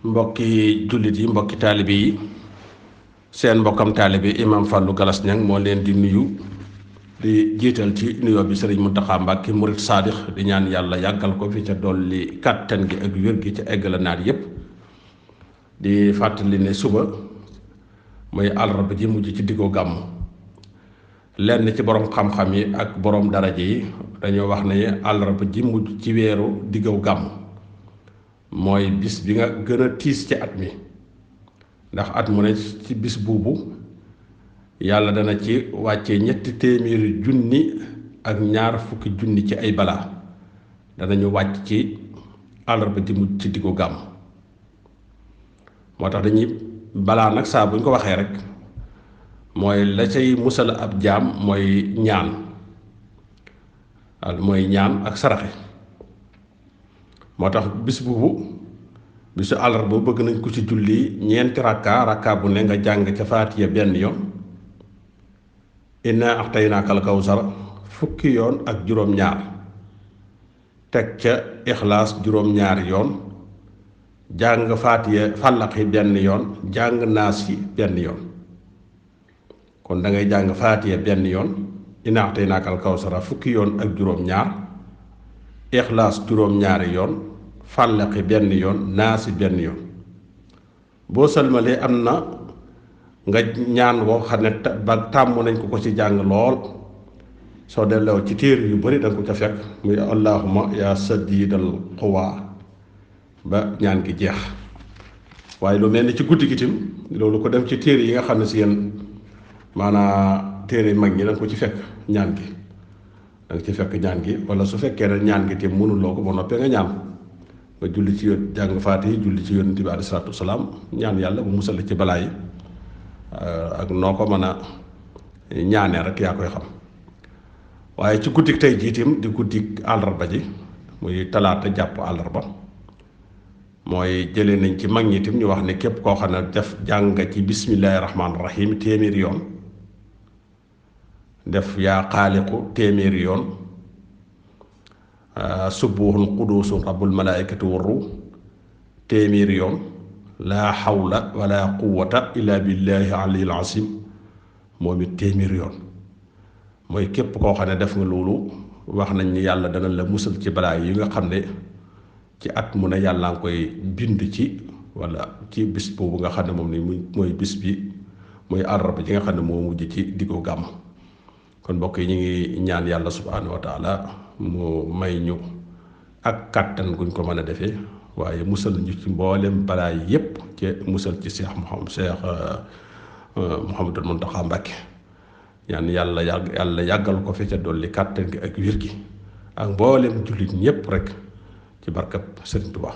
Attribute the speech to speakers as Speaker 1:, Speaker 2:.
Speaker 1: mbokki jullit yi mbokki taalibe yi seen mbokkam taalibe imam Fallou Galas Niang moo leen di nuyu di jiital ci nuyoo bi sëriñ Mountakha Mbacké murit saadix di ñaan yàlla yàggal ko fi ca dolli kàttan gi ak wér gi ca eggala naat yépp di fàttali ne suba mooy àllarba ji mujj ci diggu gàmm lenn ci borom xam-xam yi ak borom daraja yi dañoo wax ne àllarba ji mujj ci weeru diggu gàmm mooy bis bi nga gën a tiis ci at mi ndax at mu ne ci bis buubu yàlla dana ci wàcce 300 junni ak ñaar fukki junni ci ay balaa danañu wàcc ci àllarba ji mujj ci diggu gàmm moo tax dañuy balaa nag saa bu ñu ko waxee rek mooy la cay musal ab jaam mooy ñaan ak saraxe moo tax bis boobu bisu àllarba bëgg nañ ko ci julli ñeenti rakka bu ne nga jàng ca faatiya benn yoon inna axtaynaakal kawsar fukki yoon ak juróom-ñaar teg ca ixlaas juróom-ñaari yoon jàng faatiya fàllaqi benn yoon jàng naas yi benn yoon kon da ngay jàng faatiya benn yoon inna axtaynaakal kawsara fukki yoon ak juróom-ñaar ixlaas juróom-ñaari yoon fàllaqi benn yoon naasi benn yoon boo salmalee am na nga ñaan woo xam ne ba tàmm nañ ko ci jàng lool soo delloo ci téere yu bari danga ko ca fekk muy allahumma yaa sadidal quwa ba ñaan gi jeex waaye lu mel ni ci guddi gi tim loolu ko dem ci téere yi nga xam ne si yéen maanaa téere mag ñi danga ko ci fekk ñaan gi danga ci fekk ñaan gi wala su fekkee ne ñaan gi tim mënuloo ko ba noppee nga ñaan nga julli ci yoon jàng faati yi julli ci yonent bi alayhi salaatu wasalaam ñaan yàlla bu musal ci balaa yi ak noo ko mën a ñaanee rek yaa koy xam waaye ci guddik tey jiitim di guddik àllarba ji muy talaata jàpp àllarba mooy jëlee nañ ci mag ñi tim ñu wax ne képp koo xam ne def jàng ci bismillaahi rahmaani rahiim téeméeri yoon def yaa xaaliqu téeméeri yoon subuhun qudusun rabbul malaikati warru téeméeri yoon laa xawla wala quwata illa billahi aliyil asim moom it téeméeri yoon mooy képp koo xam ne def nga loolu wax nañ ni yàlla dana la musal ci balaa yi nga xam ne ci at mu ne yàlla nga koy bind ci wala ci bis boobu nga xam ne moom ni mooy bis bi mooy àllarba ji nga xam ne moo mujj ci diggu gàmm kon mbokk yi ñu ngi ñaan yàlla subhanahu wa taala mu may ñu ak kàttan guñ ko mën a defee waaye musal ñu ci mboolem balaa yi yépp ci musal ci Cheikh Mouhamadul Mountakha Mbacké ñaan yàlla yàggal ko fi ca dolli kàttan gi ak wér gi ak mboolem jullit ñépp rek ci barkab Sëriñ Tuubaa